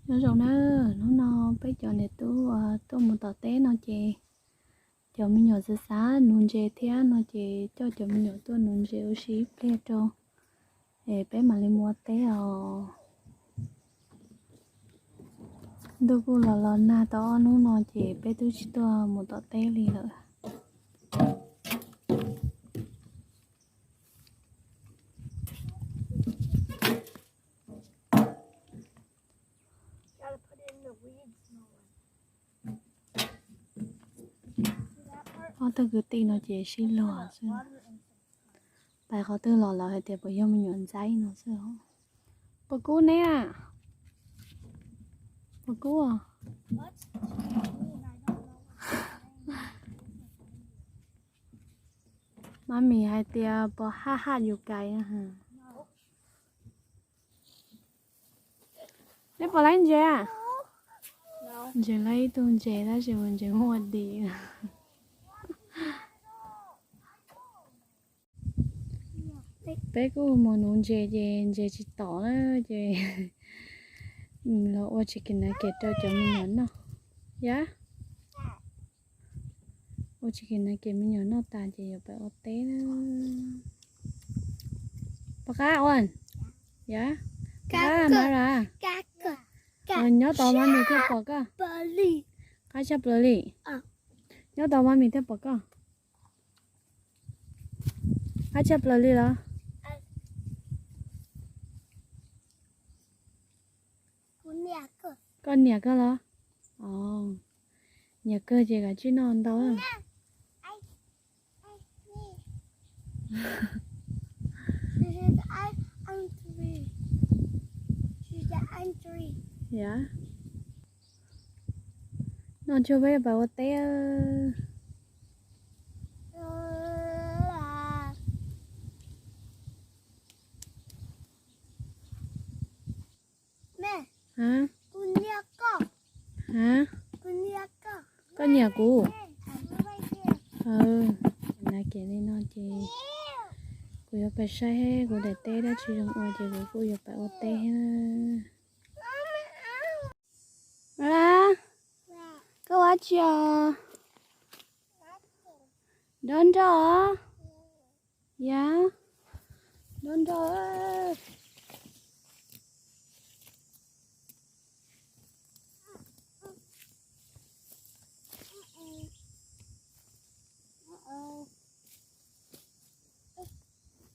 Nyob zoo na, hnub no peb cov niam tub tuaj mus tom teb no ces cov me nyuam xav xav nuv ntses thiab no ces coj cov me nyuam tuaj nuv ntses ua si ib pliag rau es peb mam li mus ua teb os. Ntuj kuj los los nag tau ob hnub no ces peb twb tsis tuaj mus tom teb li lawm. Ob tug kwv tij no ces sib luag xwb. Pais qhov twg los lawv hais tias puas yog me nyuam ntxaib no xwb. Puas kub neb a? Puas kub? Mami hais tias puas haj haj yus kais. Neb puas laib ntses a? Ntses laib ib tug ntses tab sis mas ntses muaj dim. Peb kuj mus nuv ntses ces ntses tsis tom na ces los ua tsis kis nas kes rau cov me nyuam noj. Yam, ua tsis kis nas kes me nyuam noj tas ces yuav pais ua teb na. Pom qab ua, yam, pom qab mas las. Nyob tod mas nws thiaj pom koj. Qab tshaj plaws li. Nyob tod mas nws thiaj pom koj. Qab tshaj plaws li los? Koj niam koj los? Niam kawg ces kav tsij noj ntau. Noj tsuag peb pais ua teb. Koj nyiam kuv? Nas kes li no ces kuv yuav pais saib kuv daim teb dab tsi zoo ua ces kuv kuj yuav pais ua teb thiab. Koj ua dab tsi os? Dob nroj os? Yam, dob nroj.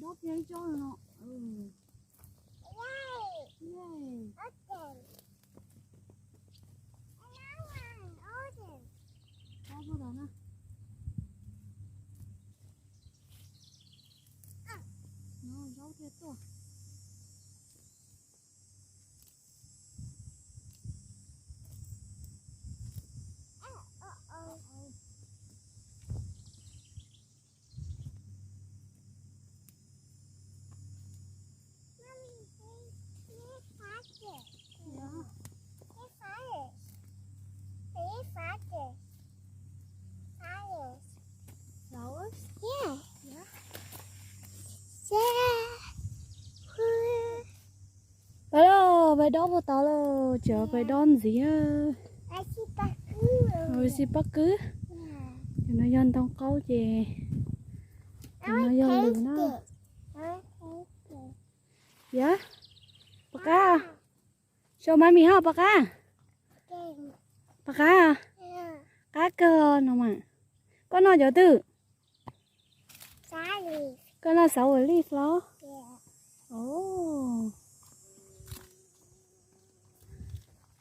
Dob kiag ib tsob no. Zaub thiaj tuaj. Pais lauj, pais dob puag tod lauj, tseem pais dob ntxiv. Xib pob kws, no yog ntoo qaub ces no yog lws na. Yam, pom qab, sau mami ho pom qab. Pom qab, qab kawg no mas. Koj noj cov twg? Koj noj xauv ua lij los?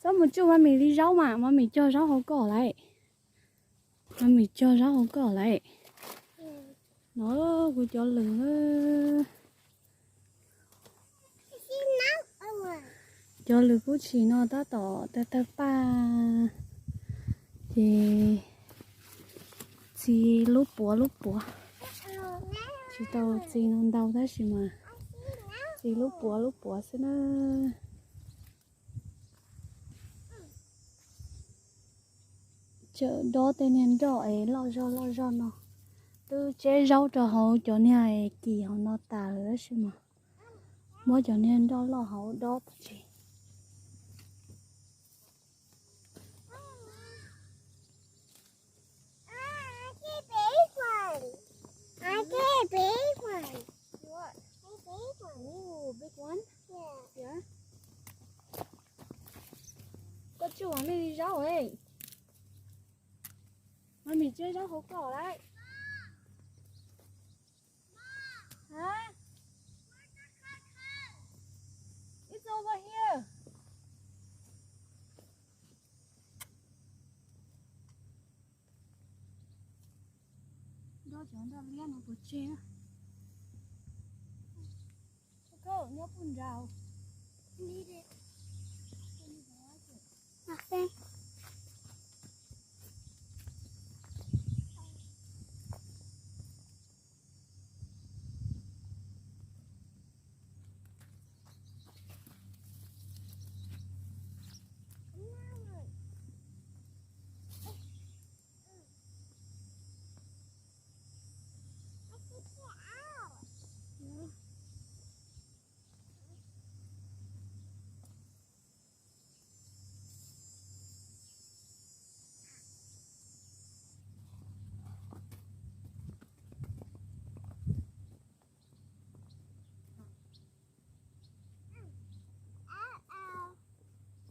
Txhob mus tsuj mami li zaub mas, mami cog zaub hauv koj lawm. Mami cog zaub hauv koj lawm. No kuv cov lws. Cov lws kub tshis no tab tom tawg tawg paj, ces txi lub puav lub puav. Tsis tau txi no ntau tab sis mas txi lub puav lub puav xwb na. Tseem dob tej niag nroj es loj zog loj zog no. Twb tseb zaub rau hauv cov niag kis hauv no tas lawm tab sis mas muab cov niag nroj loj hauv dob pov tseg. Tus me li zaub es. Mami tsiab zaub hauv koj lawm. Hả? It's over here. Nrog cov nrog liab no puas tseg na. Koj nyob puag nraud.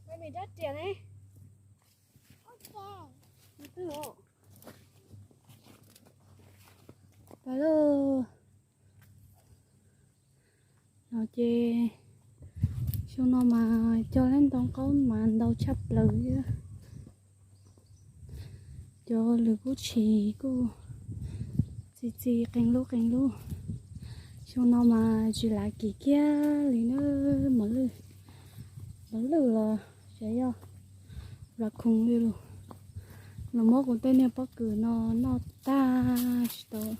Mami rab riam ne. Pas lawm. No ces xyoo no mas cog lab ntoo qaub mas ntau tshaj plaws thiab. Cov lwm kub tshis kuj txi txi qee lub qee lub. Xyoo no mas tsis lav kim kiag li na, mos lwj, mos lwj los xyov yog raccoon li lus. Los muab kuv tej niag pob kws no noj tag tsis tau,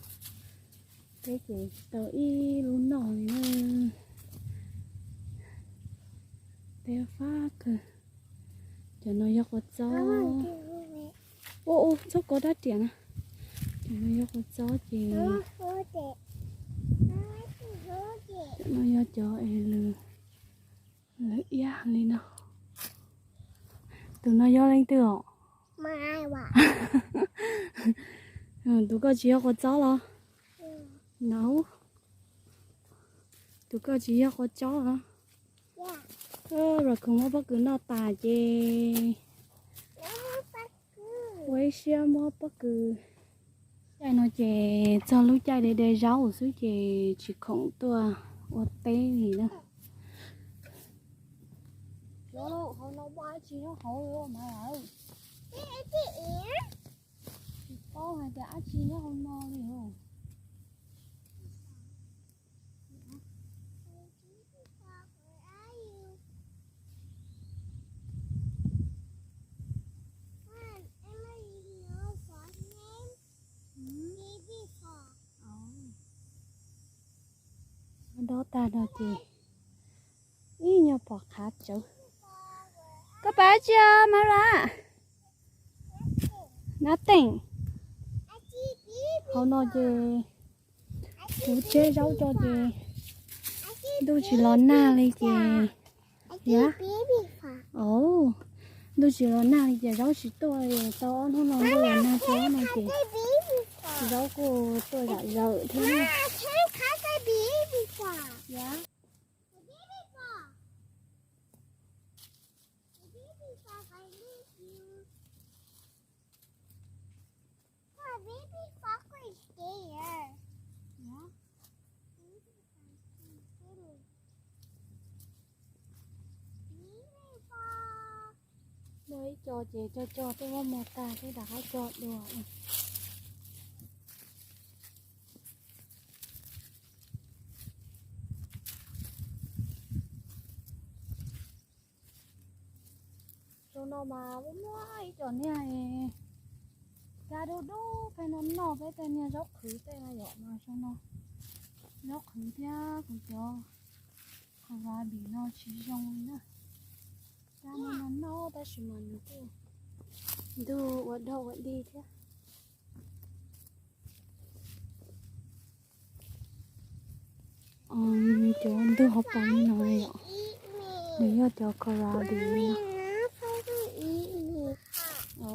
peb ces tsis tau ib lub noj li na. Peb fab kawg. Cov no yog quav txob. Ua ua txhob kov rab riam na. Cov no yog quav txob ces cov no yog cov es lwm, lwm iab li no. Tus no yog leej twg os? Tus koj tsis yog quav txob los? No. Tus koj tsis yog quav txob los? Raccoon muab pob kws noj tas ces ua ib siab muab pob kws. Caij no ces txog lub caij de de zaub xwb ces tsis khoom tuaj ua teb li na. Cov hauv no muaj dab tsi nyob hauv mas lawm. Tsis paub hais tias dab tsi nyob hauv no li os. Dob tag no ces ib nyuag pom qhav tsawv. Koj pab tsi mas la? Nothing. Hauv no ces kuv tseb zaub tso ces ntuj tsis los nag li ces, yog, ntuj tsis los nag li ces zaub tsis tuaj li, tau ob hnub no ntuj los nag tso no ces zaub kuj tuaj zom zaws thiab. Muaj ib co ces cog cog tej muab muag tag thiab rov qab cog dua. Zoo no mas muaj muaj ib co niag, kab dub dub peb noj noj peb tej niag zaub qhwv tej no yom, mas zoo no zaub qhwv thiab kuv cov korabi no tsis zoo li na. Kab no noj noj tab sis mas nws kuj ntuj ua dog ua dig thiab. Cov ntug hauv paus li no yom, nws yog cov korabi no.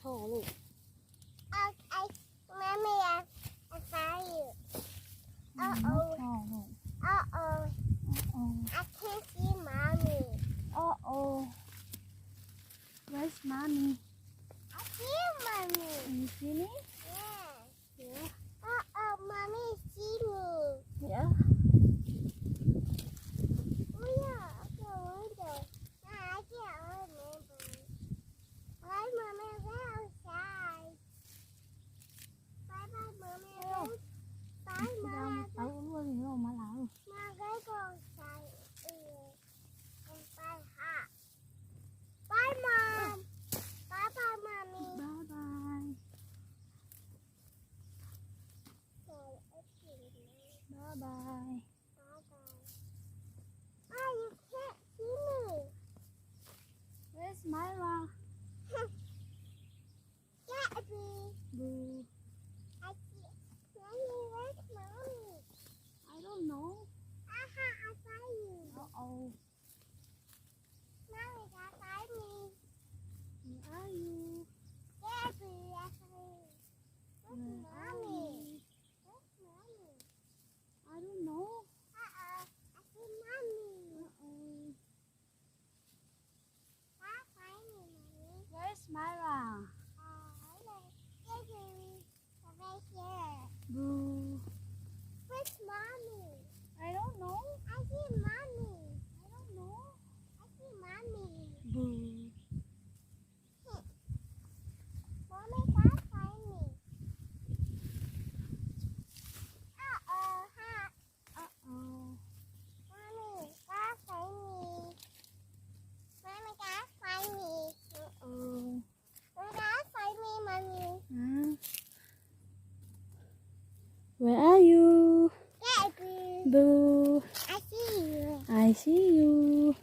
Tall. Okay, mommy, I, I found you. Uh oh. Tall. Uh oh. Uh oh. I can't see mommy. Uh oh. Where's mommy? I see mommy. You see me? Yeah. Yeah. Uh oh, mommy see me. Yeah. Oh yeah, open window. Nah, I can't remember. Bye, mommy, I'm outside. Bye bye, mommy. Bye, mommy. Mom, let's go outside. And bye, ha. Bye, mom. Bye bye, mommy. Bye bye. Bye bye. Bye bye. Oh, you can't see me. Where's Myra? Gabby. Boo. I see. Mommy, where's mommy? I don't know. Aha, I saw you. Uh oh. Mommy, I saw me. Where are you? Gabby, I saw you. Where's mommy? Where's mommy? I don't know. Uh-oh, I see mommy. Uh-oh. Where's Myra? Boo. Where's mommy? I don't know. I see mommy. I don't know. I see mommy. Boo. Mommy, come find me. Uh-oh, hi. Uh-oh. Mommy, come find me. Mommy, come find me. Uh-oh. Mommy, come find me, mommy. Huh? Where are you? Daddy. Boo. I see you. I see you.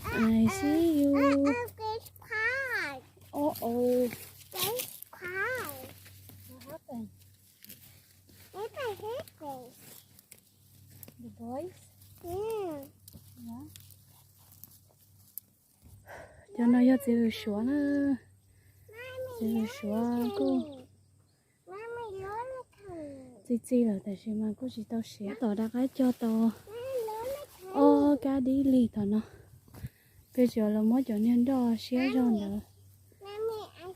I see you. Uh-oh, fish pond. Uh-oh. Fish pond. What happened? Look at this fish. The boys? Yeah. Yeah. Cov no yog txiv lws suav na. Txiv lws suav kuj txi txi lawm tab sis mas kuj tsis tau siav. Tom rov qab cog tau ob kab dib lig tom no. Peb tsuas los muab cov niag nroj siab zog ntawd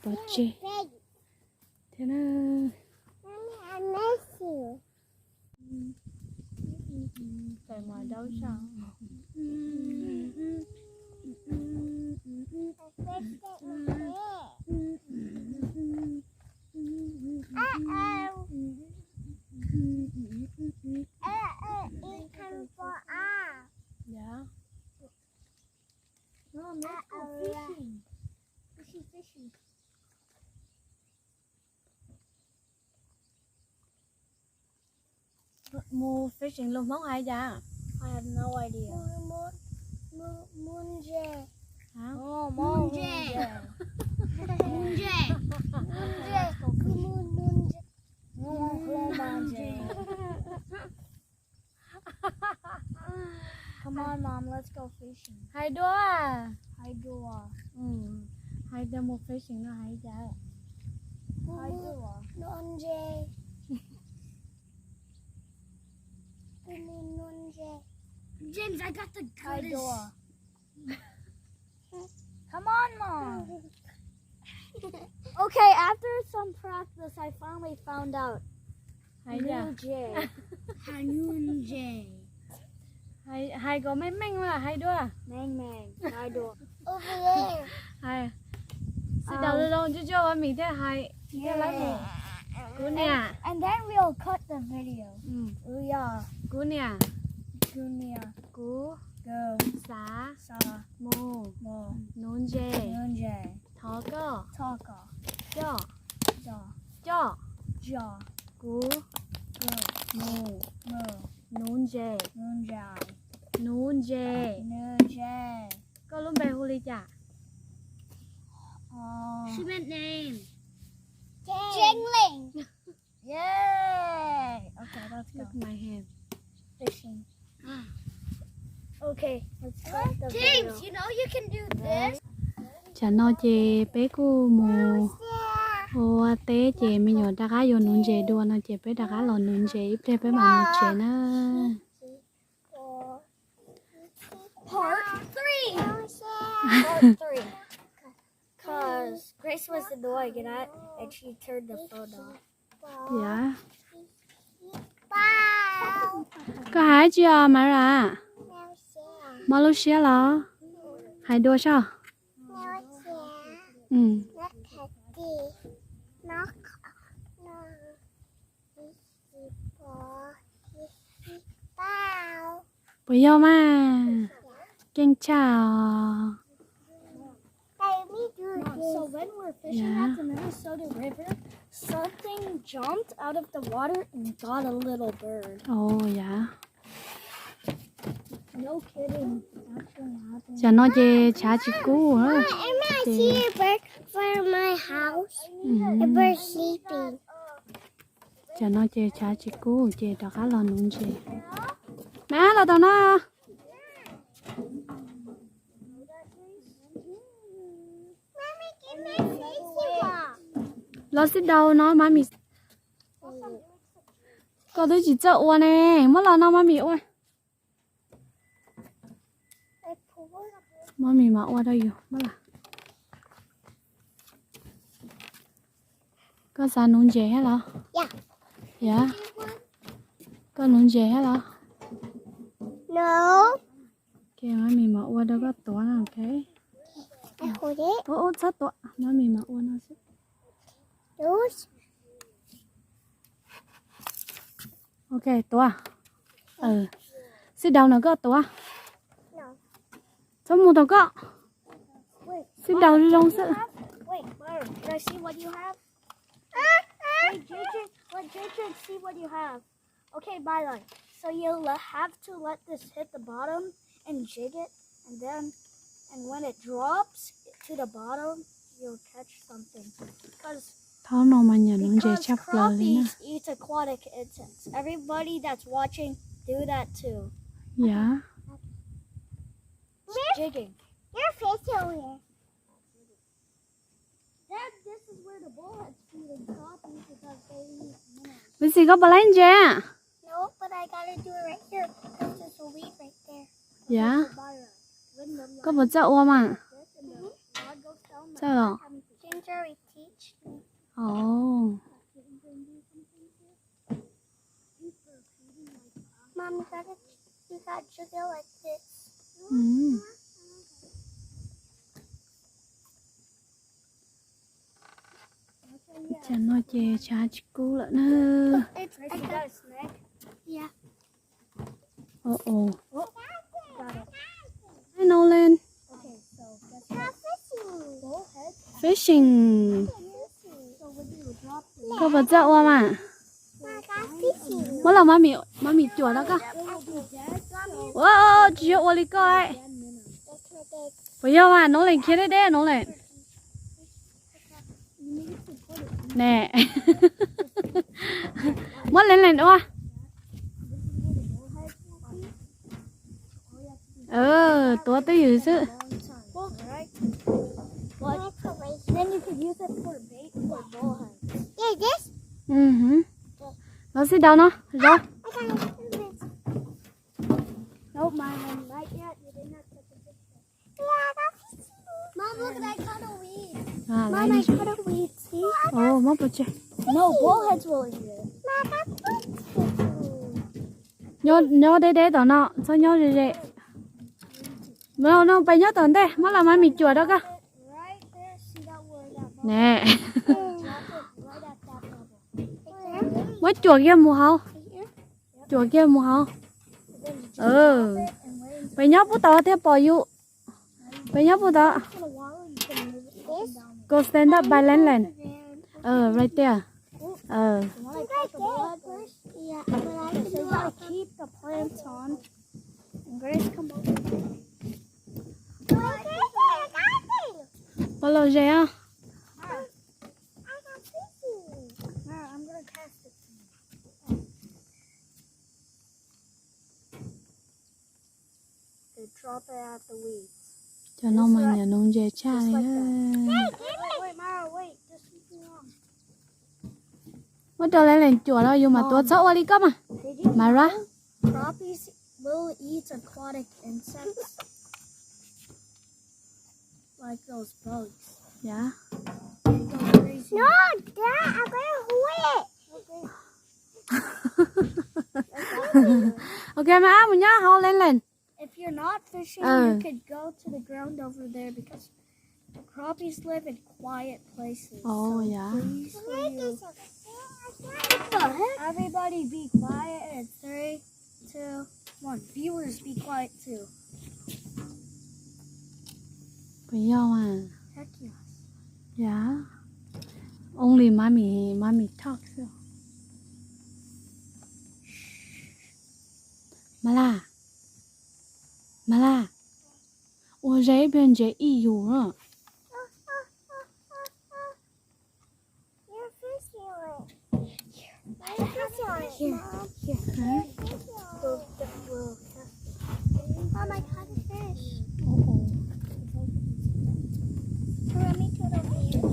pov tseg thiab na. Uh-oh. Uh-oh, it come for us. Yeah. Mom, let's go fishing. Fishing, fishing. Mus fishing lus Hmoob hais cas? I have no idea. Mus, mus, mus, mus ntses. Hả? Mus ntses. Mus ntses. Mus ntses. Mus ntses. Mus ntses. Come on, Mom, let's go fishing. Hais dua. Hais dua. Hais tias mus fishing no hais cas? Hais dua. Mus ntses. Mus ntses. James, I got the goatess. Hais dua. Come on, Mom. Okay, after some practice, I finally found out. Hais tias? New J. Hais New J. Hais, hais kom meej meej mas hais dua. Meej meej, hais dua. Over there. Hais. Sit down, zoo zoo, coj coj ua mis thiaj hais, thiaj laib mus. Kuv niam. And, and then we'll cut the video. Kuv niam. Kuv niam. Kuv. Kuv. Xav. Xav. Mus. Mus. Nuv ntses. Nuv ntses. Thov koj. Thov koj. Coj. Coj. Coj. Coj. Kuv. Kuv. Mus. Mus. Nuv ntses. Nuv ntses. Nuv ntses. Nuv ntses. Koj lub npe hu li cas? She meant name. Jingling. Yay! Okay, let's go. Look at my hand. Fishing. Okay, let's start the video. James, you know you can do this. Tsam no ces peb kuj mus ua teb ces me nyuam rov qab yuav nuv ntses dua no ces peb rov qab los nuv ntses ib pliag peb mam mus tsev na. Part three. Part three. Because Grace was annoying and I and she turned the phone off. Yog. Koj hais tsi os Mara? Mob lub siab los? Hais dua soj. Puas yog mas? Keej tshaj os. Mom, so when we were fishing at the Minnesota River, something jumped out of the water and got a little bird. Oh, yog. No kidding. Actually happened. Tsam no ces tshav tsis kub. Mom, I see a bird from my house. A bird sleeping. Tsam no ces tshav tsis kub ces rov qab los nuv ntses. Mab, los tom no. Los xib daus no mami. Koj twb tsis txawj ua ne, muab los no mami ua. Mami mas ua rau yus. Koj xav nuv ntses thiab los? Yog. Koj nuv ntses thiab los? Mami mas ua rau koj tuav no, ok. Ub, txhob tuav, mami mas ua no xwb. Ok, tuav. Xib daus no koj tuav. Txhob mus tau koj. Xib daus zoo xwb. Wait, Myron, can I see what you have? Hey, J J, let J J see what you have. Okay, Myron. So you le- have to let this hit the bottom and jig it, and then, and when it drops to the bottom, you'll catch something. Because Thaum no mas nyiam nuv ntses tshaj plaws li na. Crappies eat aquatic insects. Everybody that's watching, do that too. Yog. Jigging. Your fish over here. Dad, this is where the bullheads feed and crappies because they eat minnows. Lucy, koj puas laib ntses? No, but I gotta do it right here because there's a weed right there. Yog. Koj puas txawj ua mas? Txawj los? Ginger teach me. Oh. Mom, you gotta, you gotta jig it like this. Tsam no ces tshav tsis kub lawm na. It's, I got a snake. Yeah. Uh-oh. Got it. Hi, Nolan. Fishing. Koj puas txawj ua mas? Muab los mami, mami cuam rau koj. Ua, tsis yog ua li koj. Puas yog mas, Nolan khiav deb deb, Nolan. Ne. Muab Nolan ua. Tuav twj ywm xwb. Los xib daus no, zaum. Muab pov tseg. Nyob deb deb tom no, txhob nyob ze ze. No, peb nyob tom ntej, muab los mami cuam rau koj. Ne. Muab cuam kiag mus hauv. Cuam kiag mus hauv. Peb nyob pub tod thiaj pom yus. Peb nyob pub tod. Go stand up by Lan Lan. Right there. Pov los ze os. Cov no mas nyiam nuv ntses tshaj li. Muab rau Lalen cuam los yus mam tuav, txhob ua li koj mas. Mara. Crappies will eat aquatic insects like those bugs. Yeah. They go crazy. No, Dad, I'm gonna hold it. Okay, mas mus nyob hauv Lalen. If you're not fishing, you could go to the ground over there because the crappies live in quiet places. Oh, so yeah. Please, will you... What the heck? Everybody be quiet in three, two, one. Viewers, be quiet too. Puas yog mas? Heck yes. Yeah. Only mommy, mommy talks. Mas Laj, Mas Laj, ua ze ib pliag ntses ib yus na. You're fishing it. You're fishing it, Mom. Here, here. We'll, we'll cast it. Mom, I caught a fish. Uh-oh. Let me put it over here.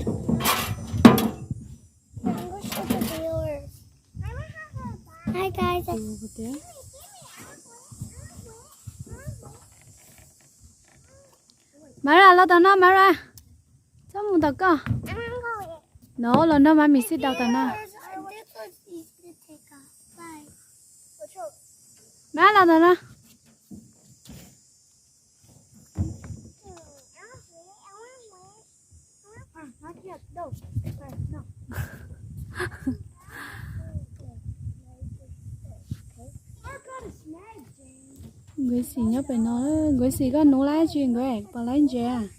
I'm gonna show the viewers. Hi, guys. Over there. Mara, los tom no, Mara. Txhob mus tom koj. No, los nrog Mommy sit down tom no. Mara, los tom no. Gracie nyob pem no. Gracie, koj nuv dab tsi nkawd, puas laib ntses?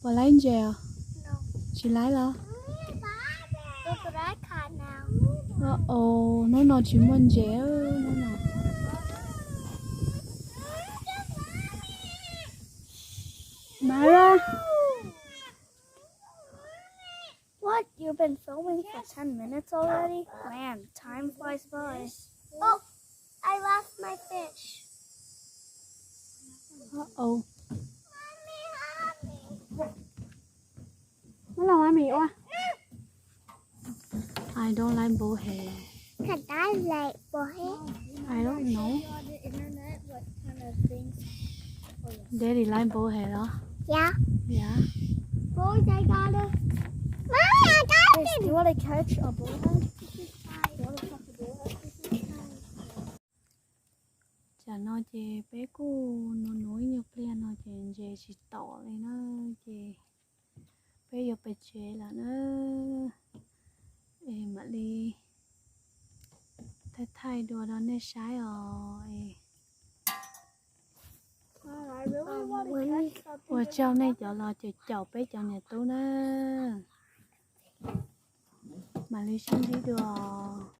Puas laib ntses? Tsis laib los? Uh-oh, hnub no tsis muaj ntses, hnub no. Mara. What? You've been filming for ten minutes already? Man, time flies by. Oh, I lost my fish. Uh-oh. Muab los Mommy ua. I don't like bald head. Cause I like bald head. I don't know. Daddy like bald head los? Yeah. Yeah. Boys, I got it. Mommy, I got it. Do you want to catch a bald head? You want to catch a bald head? Tsam no ces peb kuj nuv nuv ib nyuag pliag no ces ntses tsis tom li na, ces peb yuav pem tsev lawm na. Es mam li thaij thaij dua rau nej saib os. Ua tsaug nej cov los caum caum peb cov niam tub na. Mam li sib ntsib dua.